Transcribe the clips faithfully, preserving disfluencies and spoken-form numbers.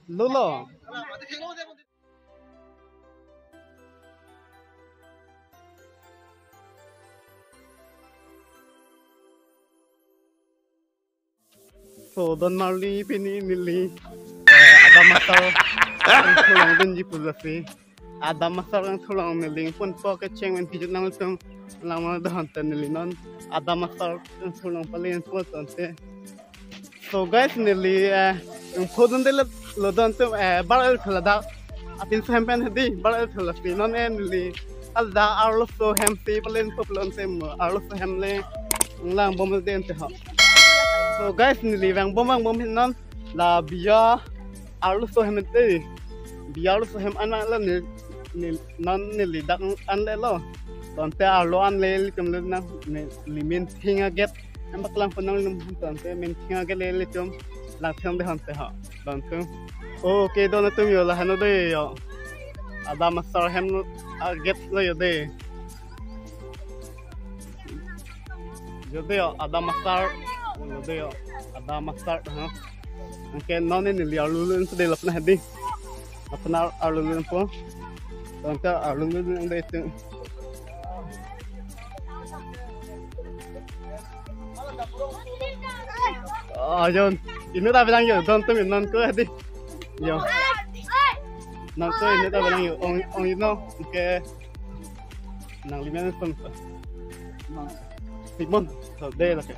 Lolo. So, don marli pini neli, eh, Adam Asar ingthu longdunji pu lasi. Adam Asar ingthu long neli ponpo, kecheng pen pijut nangtum lang ma dohon te neli non Adam Asar ingthu long palen po tangte. So guys, neli, eh, ingthu dundelo, lo dontum, eh, bar el thula dak. Apinso hem pen hedi, bar el thula si non, eh, neli. Al da arloso hem si palen po lon tem, arloso hem le lang bom den te ho. So guys, neli vangbom vangbom hin non la biya arloso hem te. Biya arloso hem an la ne, ne, non neli dak an le lo. Tangte arlo an le ilitum le nang ne, neli men thing aget. Em paklang pon nanglitum tangte men thing aget le ilitum lang thang de hon te ho. Tangte. Okay, don atum yo, la hano de yo. Adam Asar hem aget lo yo de. Yo de yo, Adam Asar. Yo de yo, Adam Asar, ha. Anke non neli arlo lun sudah lapna hedi. Apnar arlo lun po. Tangte arlo lun de itu. Ah, John. Inut ta bilang yo, don atum non ko hedi. Yo. Non ko inut ta bilang yo, ong, ong ino. Anke. Nangli men pun. Simon, so de lake.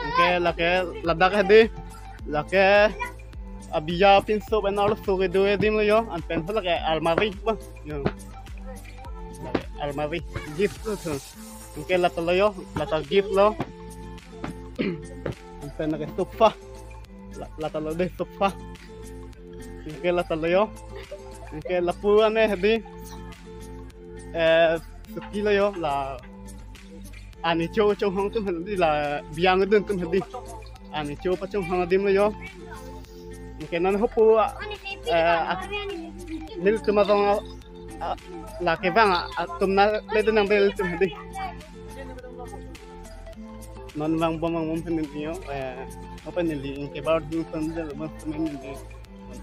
Anke lake ladak hedi. Lake abiya pinso pen arloso kedo adim lo yo. An pen ho lake almari ba. Yo. Almari gift lo so. Anke lata lo yo, lata gift lo. An pen lake sofa. La, lata lo de sofa. Anke lata lo yo. Anke lapu ane hedi. Eh, suki lo yo la. Ani cho chonghong atum hedi, la biang dun atum hedi. Ani cho pachonghong adim lo yo. Anke non hopu, eh, nelitum arong, ah, la kevang, ah, atum nangledun nang bel atum hedi. Non vangbom vangbom pen neli yo, eh, apa neli ingke bar dun pen de bang semen neli.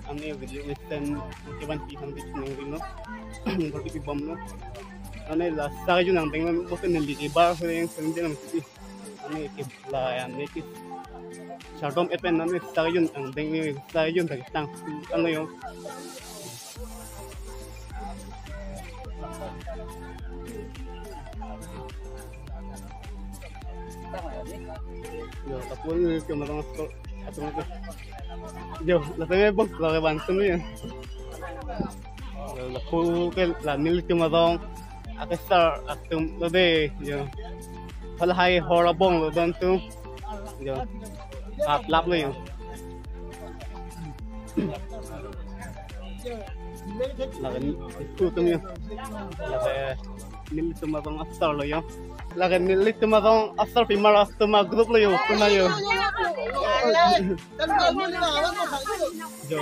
Ane video mesen ingke van pi hang di nang ri no. Berarti pi bom no. Ane la sa ju nang deng bos neli ke bar sering sering de nang si. Ane ke la ya ne ke. Chardom epen ane sa ju nang deng ni sa ju nang tang ane yo. Yo, tapun ni cuma tang atur, atur atur. Yo, la teme bos la ke bantu ni. Yo, lapu ke la nelitum arong akesar atum lo de, yo. Halahai hor abong lo don atum. Yo. Aplap lo yo. Lake nelitum yo. Lake nelitum arong asar lo yo. Lake nelitum arong asar pimar atum agroup lo yo. Pimar yo. Jo.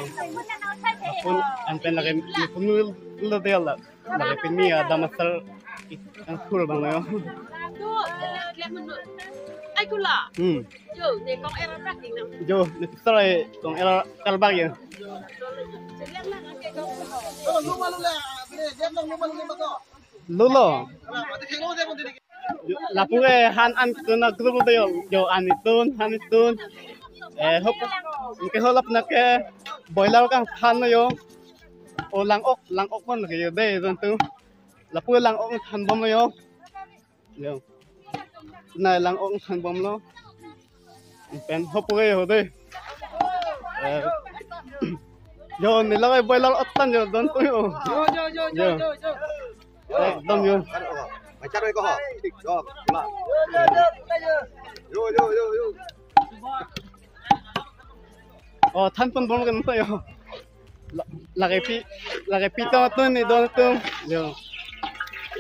Apun anpen lake nelitum lo de la. Lake pini Adam Asar ingthu abang yo. Ai kula. Hmm. Jo, ne kong era praktik nang. Jo, ne sarai kong era kalbak yo. Lolo. Jo, lapu ke han an tun agroup de yo. Jo, an itun, han itun. Eh, hop, ke holap na ke boiler kangthan yo. O lang-ok, lang-ok pon ke yo de don atum. Lapu lang-ok than bom yo. Yo. Na lang-ok than bom lo. Pen hopu ke yo de. Eh. Yo, neli lake boiler ottan yo don atum yo. Jo, jo, jo, jo, jo, jo. Eh, don yo. Macam ko ho. Jo, kula. Jo, jo, jo, jo. Oh, than pon bom kan to yo. La, lake pi, lake pi tong tun ni don atum. Yo.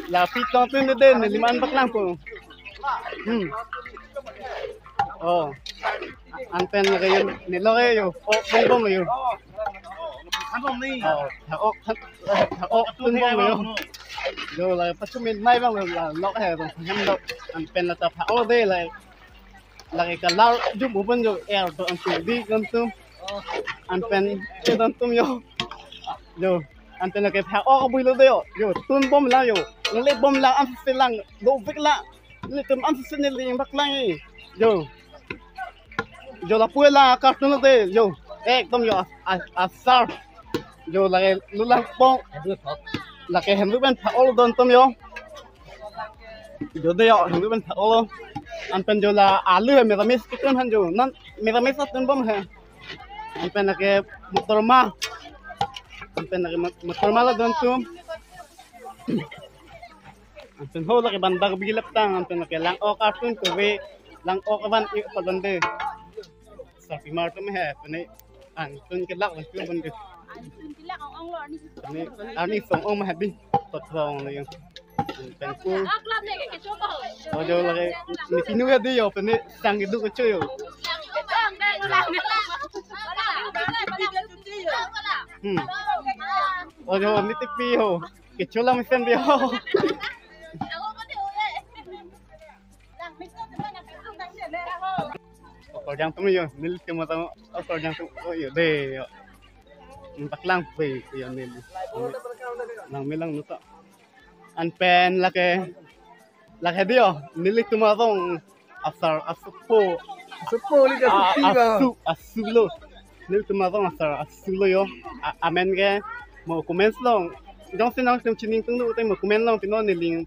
La pi tong tun ni de neli man paklang po. Hmm. Oh. Anpen lake yo, neli lake yo. Oh, pon bom yo. Oh, ha, oh, ha, ha, oh, pon bom yo. Yo, lake pachu min mai bang la lok he bang hem lok. Anpen la ta pha, oh, de lake. Lake kalar jum open jo er to an tu di kan tu. Anpen, eh, don atum yo. Yo. Anpen lake pha-ok abui lo de yo. Yo, tun bom lang yo. Ngle bom lang, ansi lang. Dovek lang. Nelitum ansi neli ingbak lang e. Yo. Yo, lapu la cartoon lo de. Yo. Ekdom yo, a, a, asar. Yo, lake lulang pong. Lake hendu pen pha-ok lo don atum yo. Yo de yo, hendu pen pha-ok lo. Anpen yo la alu he, meramis kitun han yo. Non meramis atun bom he. Anpen lake motor ma. Anpen lake mo-, motor ma lo don atum. Anpen ho lake bandak bigilap tang, anpen lake lang-ok artun kove, lang-ok avan i padon de. Sarpi mar atum he, pene artun kelak lang tu bande. Pene arni song-ong ma hedi, tot song le yo. Anpen ku. Ojo lake, ni kinu hedi yo, pene sang kedo kecho yo. Hmm. Ojo, ni tipi ho. Kecho lang mesen dia. Okorjang atum yo, nelitum atum, okorjang atum, oh yo, de yo. Paklang pe yo neli. Lang melang nuta. Anpen lake, lake de yo, nelitum atum asar, asupo. Asupo ni ka Ah, supi ba. Asu, asu lo. Nelitum atum asar, asu lo yo. A, amen ke mo comments long. Jongsi nangtum chining tungdu te mo comment long pino neli.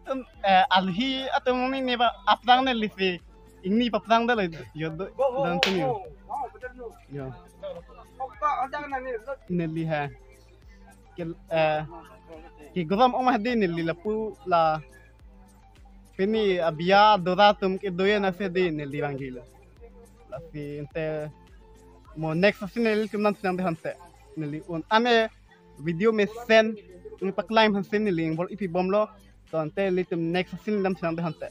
Tum, eh, alhi atum ni ne ba aplang nelisi. Ingni paplang da le yo do, don atum yo. Yo. Neli ha. Ke, eh, kegorom ong ma hedi neli lapu la. Pini abiya dora atum kedo-an ase hedi neli vangji lo. Lasi ante mo next asin nelitum nangchinang de hante. Neli un-an e video mesen ingpaklang hansi neli ingbor-ipi bom lo. To ante nelitum next asin nangchinang de hante.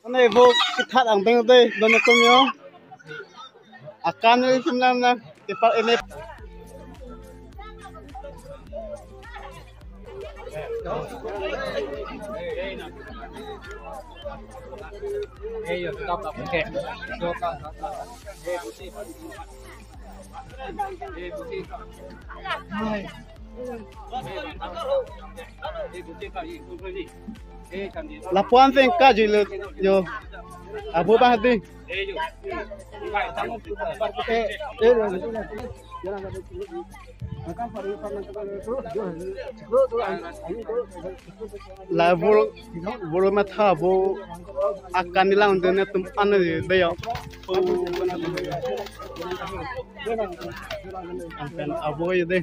Ane vo kithat angdeng de don atum yo. Akan nelitum nang nang kepar enep. Lapuan seng kaji lo yo. Abo ba hadi. La bor, bor matha vo akan neli lang dun atum an de yo. Anpen avo yo de.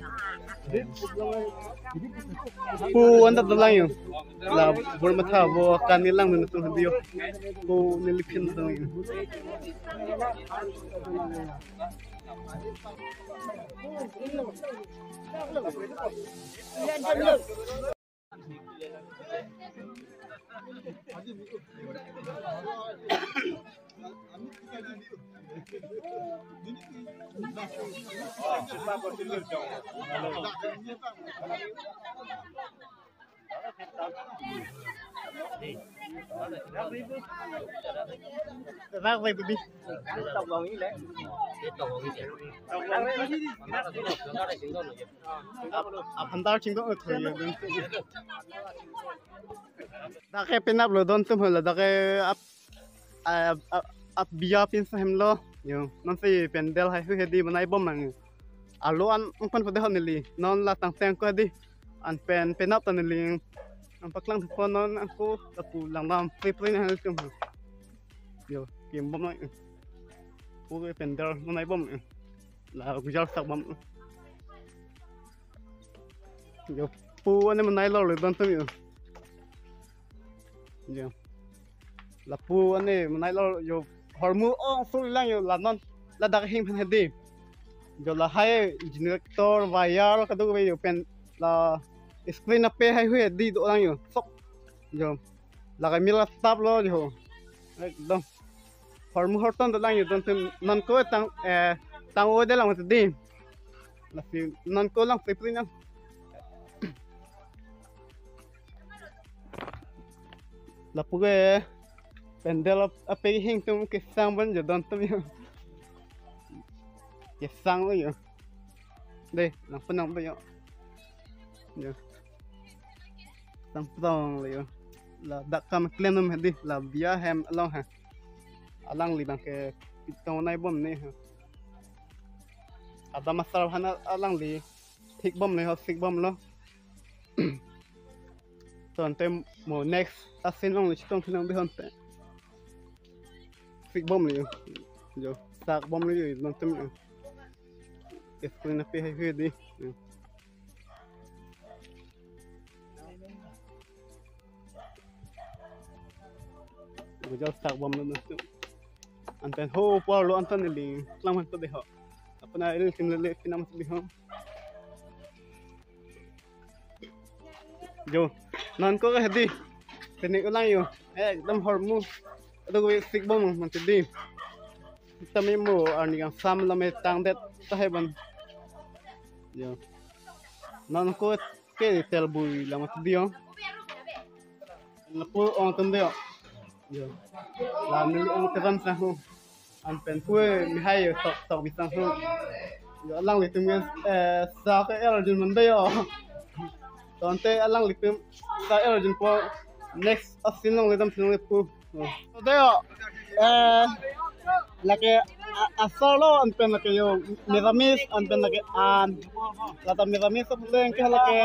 Pu anda dolang yo. La bor matha vo akan neli lang dun atum hadi yo. Pu neli phin dolang yo. Rak vai bi. Aphan dar chingdong thoi yo. Dak ke penap lo don atum helo, dak ke ap, ap, ap, ap biya pinso hem lo. Yo, non si pandal haihui hedi banai bom nang. Alo an ungpan pade hon neli. Non la tangteng ko hedi. Anpen penap ta neli. Nangpaklang thupo non ako lapu langdam pri pri nang hel tum. Yo, kim bom nang. Pu ke pandal banai bom. La gujar sak bom. Yo, pu ane manai lo le don atum yo. Yo. Lapu ane manai lo yo, hormu ong sul lang yo, la non ladak hing phan hedi. Yo, lahai generator, wire kadokave yo, pen la screen ape haihui hedi dolang yo. Sok. Yo. La kami la tap lo yo. Ekdom. Hormu horton dolang yo don atum, non ko tang, eh, tang-o dolang hedi. Lasi non ko lang pri pri nang. Lapu ke pandal ap, ape hing tum kesang ban yo don atum yo. Kesang lo yo. Dei, nang penang pe yo. Yo. Sang prong lo yo. Ladak kam klem nom hedi, la bia hem along ha. Alangli abang ke pitong nai bom ne ha. Adam asar aphan alangli thik bom le ho, thik bom lo. Ton te mo next asin along le chetong thinang behon te. Thik bom le yo. Yo, sak bom le yo, non tem yo. School na pe hai hedi. Yo. Bujal sak bom lo. Anten ho por lo anten li. Lang man to de ho. Apna il tim le le pinam to de ho. Yo, non ko hedi. Tenik ulang yo. Ekdom hormu. Aduh, gue thik bom man to di. Tame mo arni kangsam lo me tang det tahai ban. Yo. Non ko ke tel bui lang to di yo. Lapu ong tum de yo. Yo. La neli ong tevan sang ho. Anpen pue mi hai yo tok tok bisang ho. Yo, alanglitum eh sa ke el jun man de yo. Ton te alanglitum sa el jun po next asin along le dam thinang le pu. Oh. Dei yo, eh, lake a- asar lo anpen lake yo Miramis anpen lake an. Lata Miramis ap leng ke lake,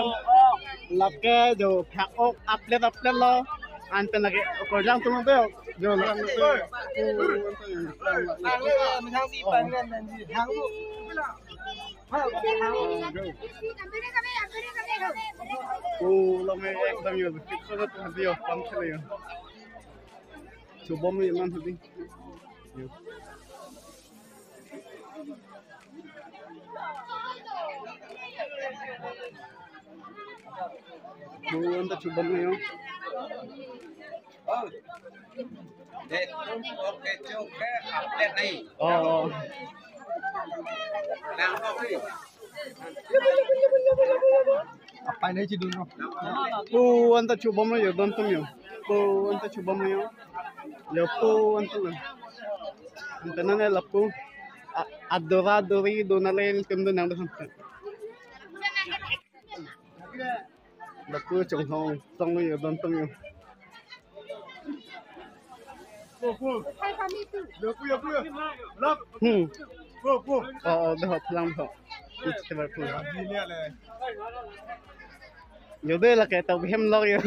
lake yo phak ok aplet aplet lo anpen lake okorjang tum dei yo. Yo, lang dei. Oh, lo me ekdom yo. Tik ko tu hadi yo, pam chale yo. Chubom ni man hadi. Yo. Yo, anta chubom ni yo. Dei, tum oke, oke, update nai. Oh, oh. Nang oke. Apa ini sih dulu? Pu anta chubom lo yo, don tum yo. Pu anta chubom lo yo. Yo pu anta lo. Anta nane lapu. A- Adora dori do nale tum do nang do. Lapu chonghong song yo, don tum yo. Hmm. Oh, oh, dei ho, plang ho. It's the right place. Yo dei lake ta hem lok yo.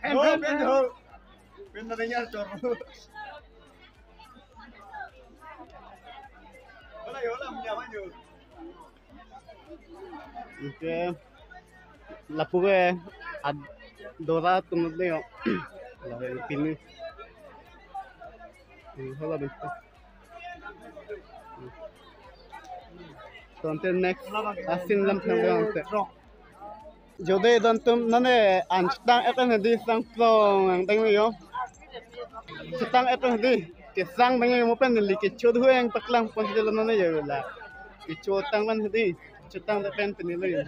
Hem, hem, hem. Pen na nya chor. Hola, hola, mi ama yo. Anke lapu ke Adora tum dei yo. La pini. Hmm, hola bin. Ton te next asin lam thang dei te. Yo dei don tum nane an chetang et an hedi sang prong ang deng yo. Chetang et an hedi. Kesang deng yo mo pen neli kecho du heng paklang pon hedi lo nane yo la. Kecho tang man hedi. Chetang de pen pen lo yo.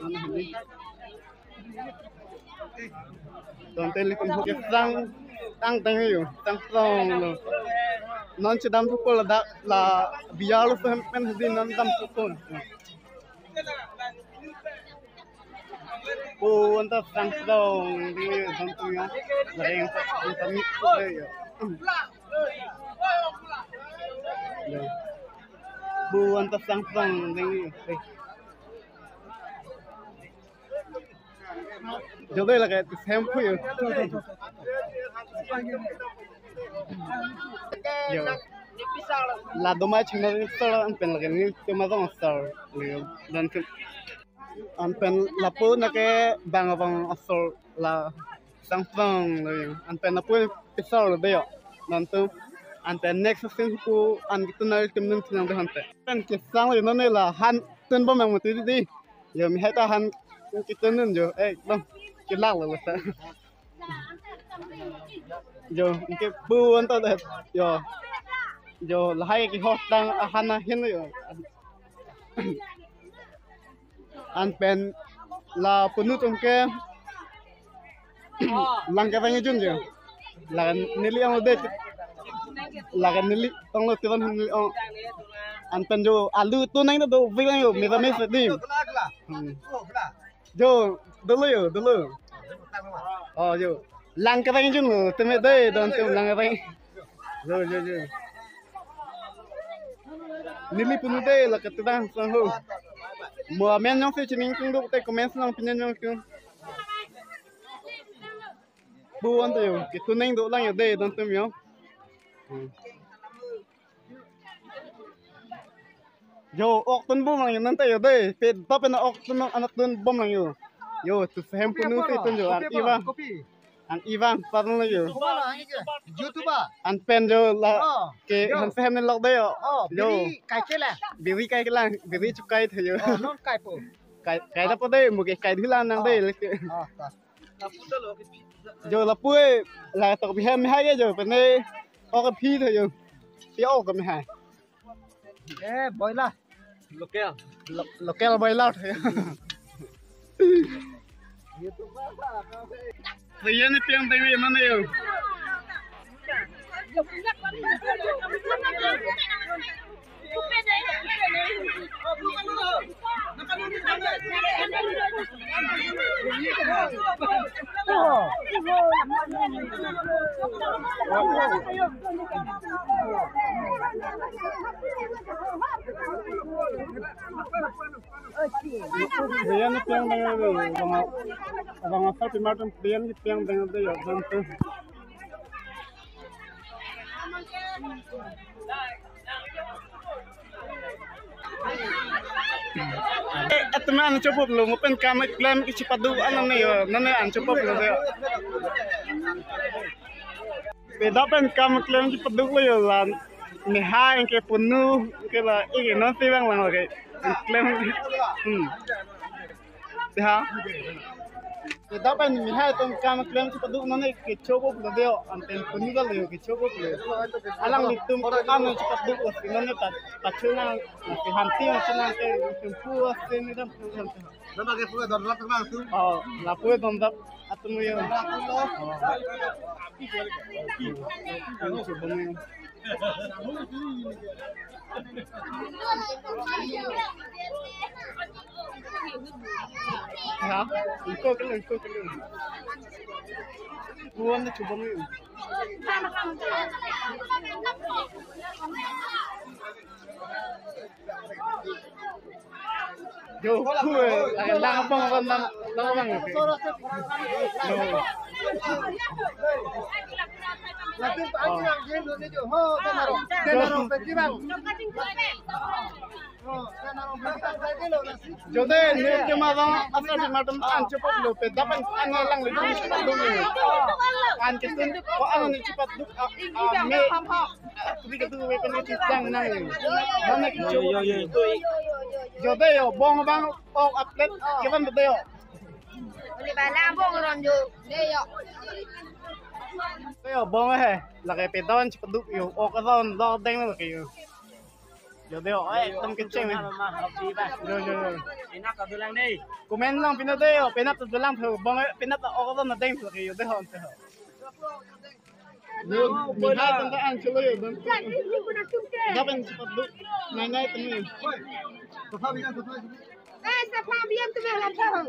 Nane hedi. Ton te litum ho kesang tang deng yo. Sang prong lo. Non chedam thupo ladak la bia lo pen pen hedi non dam thupo. Pu anta sang prong dei yo, sang prong yo. Reng anta mi ko dei yo. Yo. Pu anta sang prong dei yo. Yo dei lake sem pu yo. Yo. La domai channel ni sir anpen lake nelitum arong sir. Yo, don tum. Anpen lapu nake bang abang asor la sang prong lo yo. Anpen lapu pisar lo dei yo. Nantu anpen next asin pu an ketun nelitum dun thinang dei hante. Pen kesang lo yo nane la han tun bom yang mati dei. Yo mi hai ta han ketun dun yo. Ekdom kelak lo lo sa. Yo, anke pu anta det. Yo. Yo, lahai kehok tang ahan ahin yo. Anpen la punu tum ke lang kevang jun yo. La neli ang det. Laga neli ong lo, tiran neli ong. Anpen jo alu tu nang do vik lang jo, mera mes dim. Hmm. Jo, dolo jo, dolo. Oh, jo. Lang kereng jun lo, teme dei, don tem lang kereng. Jo, jo, jo. Neli punu dei, la ketudang sang ho. Mo amen jongsi chining tung do te comment lang pinen jong tung. Bu an to jo, kitu neng do lang jo dei, don tem jo. Hmm. Jo, ok tun bom lang jo nang ta jo dei. Pe, ta pen ok tun, anak tun bom lang jo. Jo, tu sehem punu si tun jo, ang iwan. Ang iwan, parang lang jo. YouTuber. Anpen jo la, oh, ke jo. Han sehem ne lok dei jo. Oh, jo. Biri kai ke la. Biri kai ke lang, biri chukai the jo. Oh, non kai po. Kai, kai ta po dei, mo ke kai dula nang dei, oh, leke. Oh, ta. Jo lapu-e, la tok bihem hai ke jo, pene ok phi the jo. Pi ok me hai. Eh, boila. Local. Lo-, local boila the jo. Riyan ni piang teng riyan mana jo. Riyan ni piang teng riyan, abang, abang asar pi matum riyan ni piang teng riyan jo, bantu. Eh, atum an chopop lo, mo pen kam klem kichi padu an ne jo, nane an chopop lo de. Peda pen kam klem kichi padu lo jo lan. Mehai ke punu ke la, ike non si bang lang lagi. Klem. Hmm. Ya. Peda pen mehai atum kam klem kichi padu nane kichi pop lo de jo, anpen punu lo jo kichi pop lo. Alanglitum an kichi padu lo, nane ta, ta chuna, si hanti chuna ke tumpu si ni dam. Nama ke pura don rat tengah tu. Oh, lapu-e don rat atum jo. Oh. Ya, iko kelo, iko kelo. Buan na chubang jo. Jo, khu, eh, lang abang, abang, lang, lang abang. Jo. Jo de, ne cuma abang, asar pi matum an chopop lo, peda pen an lang le, an chopop lo. An kitu, ko an ne chopop duk, a, a, me. Kri katu we kan ni chang nang. Mana ke jo. Yo, yo, yo. Jo de jo, bong bang, ok upload, kiran de jo. Oli bala bong ron jo. De jo. De jo, bong he. Lake pedon chepeduk jo, ok ron lo deng lake jo. Jo de jo, eh, tam kecheng. Jo, jo, jo. Enak ka dulang dei. Comment lang pina de jo, penap ta dulang tho, bong penap ta ok ron deng lake jo de ho, de ho. Yo, mihai tangka an cholo yo, dan. Dapen chepeduk. Nai nai tengah. Eh, sapha biam tu meh lapor.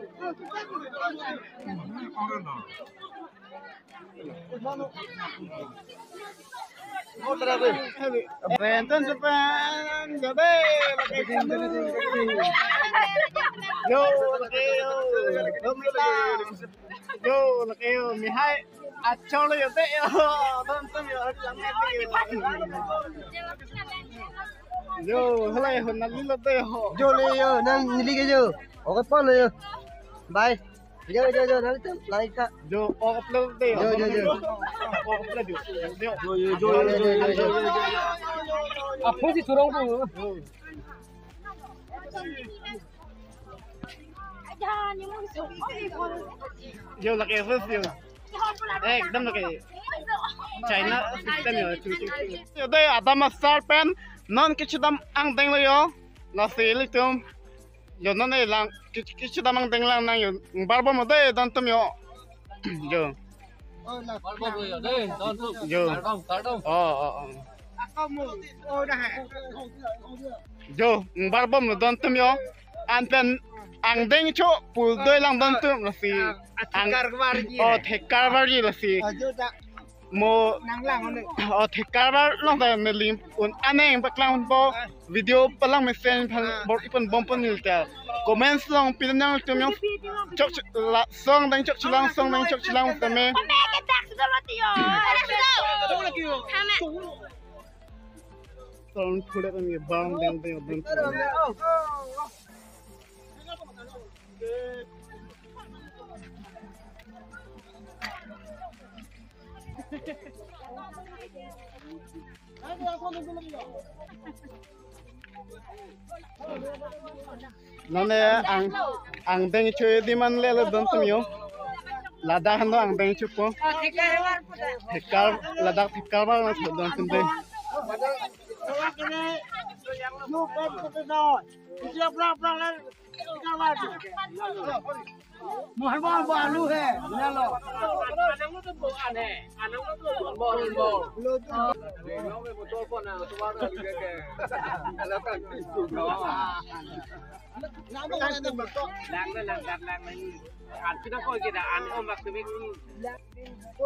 Renten sepan, jadi lagi. Yo, lagi yo. Yo, mila. Yo, lake yo, mihai achor lo yo te yo. Don tem yo, ari lang te yo. Yo, halai ho, nali lo te ho. Jo le yo, nang neli ke jo. Ok pon lo yo. Bye. Jo, jo, jo, nang tem, like ka. Jo, ok upload te yo. Jo, jo, jo. Ok upload yo. Jo, jo, jo, jo, jo, jo. Apo si turong tu. Jo. Yo, lake first yo. Ekdam lake China system yo, chu, chu, chu. Yo, de, adam asar pen non kichidam angdeng lo yo. Lasi ilitum. Yo, non e lang, kich-, kichidam angdeng lang nang yo. Barbom de, don tum yo. Jo. Barbom lo yo, de, don tum. Jo. Kardom, kardom. Oh, oh, oh. Jo, barbom lo don atum jo. Anpen angdeng cho pul doi lang don atum lasi. Ang- Karbarji. Oh, thek karbarji lasi. Ajo ta. Mo nang lang ne. Oh, thek karbar long ta ne lim un aneng paklang po. Video palang mesen phan bor ipon bom pon nil ta. Comments long pinang atum jo. Chok chok la song dang chok chilang song dang chok chilang tame. Tolong kulit ini bang deng deng deng. Nonne ang angdeng cho demand le le don atum jo. Ladak han do angdeng cho po. Thek kar, ladak thek karbar na cho don atum de. Mohar ba alu he, nalo.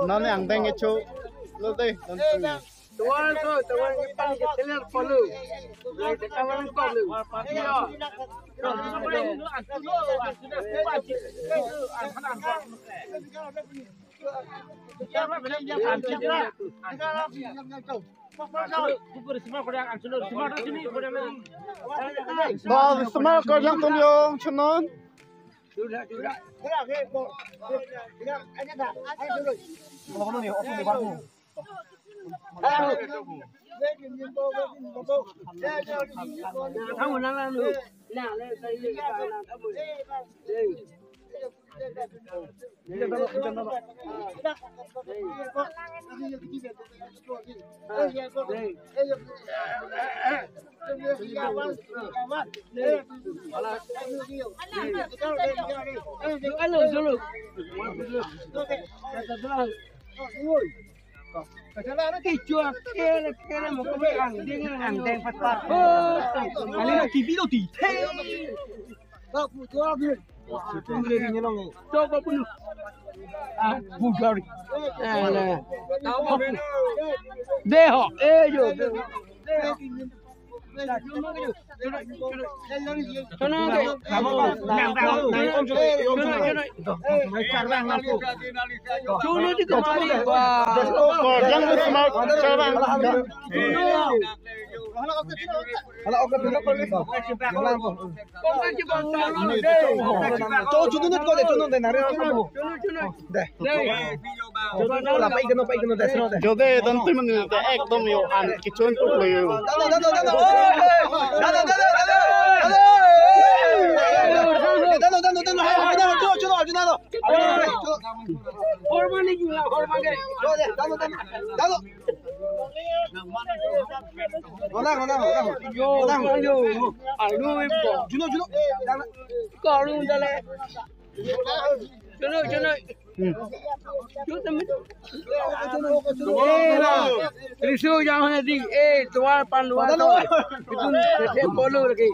Nonne angdeng cho lo de don atum. Tuan so, tuan ipang ke teler polu. Lai te kawan polu. Iyo. Ba, semar korjang atum jo chonon. Alo, dulu. Kachala na kechua kele kele mo kami angdeng angdeng patpat. Oh, ali na T V lo ti. Hey. Tok mo tok mo. Tok mo punu. Ah, bujari. Eh, na. Deho, eh, jo. Chono, chono. Chono di kemari. Wah. Korjang semar charbang. Chono. Hala oke, chono. Kongkang si bangsa. Cho, chono nut ko de, chono de, nare chono. Chono, chono. De. Dei. Chono, chono. La pai keno, pai keno, de, chono de. Jo de, don atum mane de, ekdom jo an kechun put lo jo. Dano, dano, dano. Dano, dano, dano. Dano, dano, dano. Dano, dano, dano. Hormani jula, hormani. Dano, dano, dano. Dano. Ronang, ronang, ronang. Yo, ronang. Yo. Alu ipo. Juno, juno. Dano. Ko alu dale. Juno, juno. Hmm. Juno, juno. Eh, la. Risu jang hana di. Eh, tuar pan luar. Dano. Itu, itu polo lagi.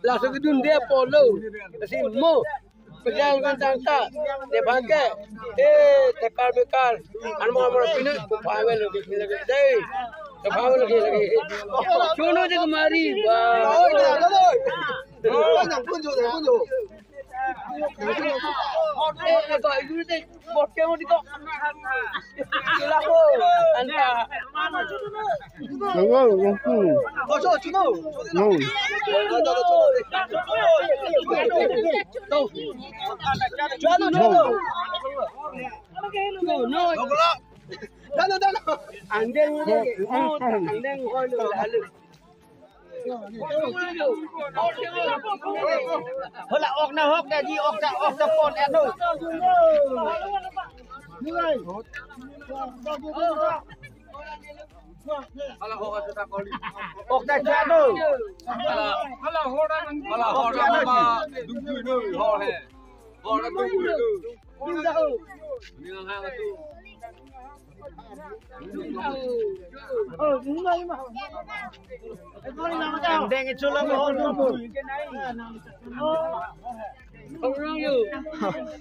Laso kedun dia polo. Kasi mo. Pejal kan tangta. Dia pakai. Eh, tekar bekar. Anu mau mau pindah. Pavel lagi, lagi. Dei. Pavel lagi, lagi. Chono je kemari. Wah. Eh, eh, kok itu deh. Bot ke mau di kok. Itulah ko. Anta. Hello, hello. No. Tuh. Jual dulu. No, no. Dano, dano. Andeng, andeng, lalu. Hala, ok na, ok na, di, ok na, ok na, pon, ano. Hala, ok na, ano. Hala, hala, hala, ma, dungdui, dungdui, hala, he. Hala, dungdui, dungdui. Ni lang hang tu. Deng ichulang ho.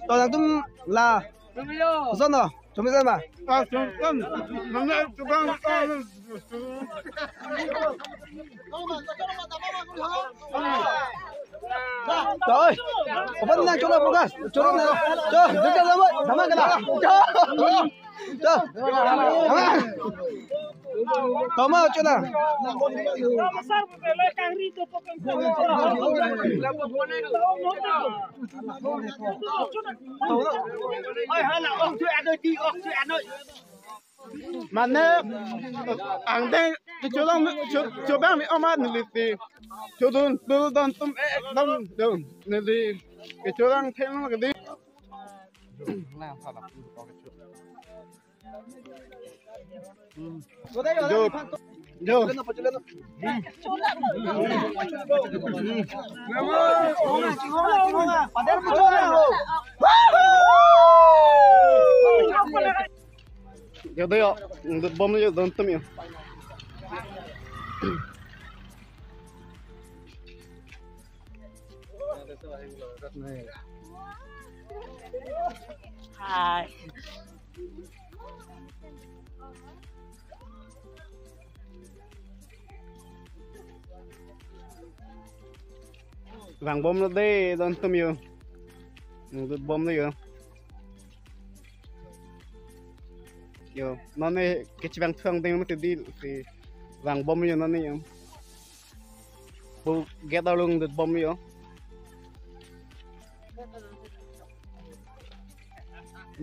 To nangtum la. Koson to? Chumi sa ma? Ah, chumi kan. Nang na chubang. To, oi. Open na, chula bukas. Chula na. Cho, dikit na mo. Tama ka na. Cho. Cho. Tama. Tama, chula. Mane angdeng kecholang, cho-, chobang mi amat neli si chodun, dul don tum ekdom dun neli kecholang theng nang kedi. Jo. Jo. Jo, dei yo. Dut bom yo, don tum yo. Hai. Vang bom lo dei, don tum yo. Dut bom lo yo. Yo, non ne kechevang thuang deng mati di, si vang bom yo non ne yo. Bu get along dut bom yo.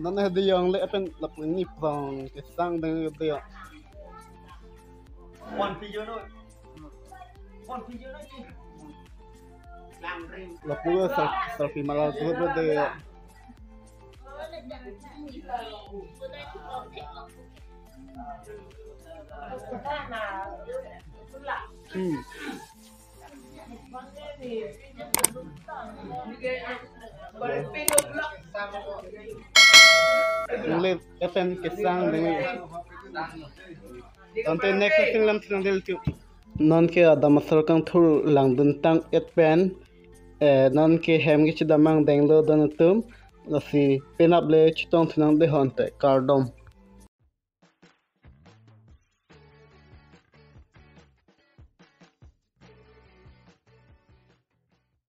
Non ne di yong le apen lapu ni prong kesang deng yo de yo. Lapu sal-, salpi malal tu de yo. Hmm. Neli apen kesang deng. Ante next thing lam thang del tu. Non ke adam asar kangthur langdun tang-et pen, eh, non ke hem kechedam angdeng lo don atum, lasi penap le chetong thu nang dei ho ante, kardom.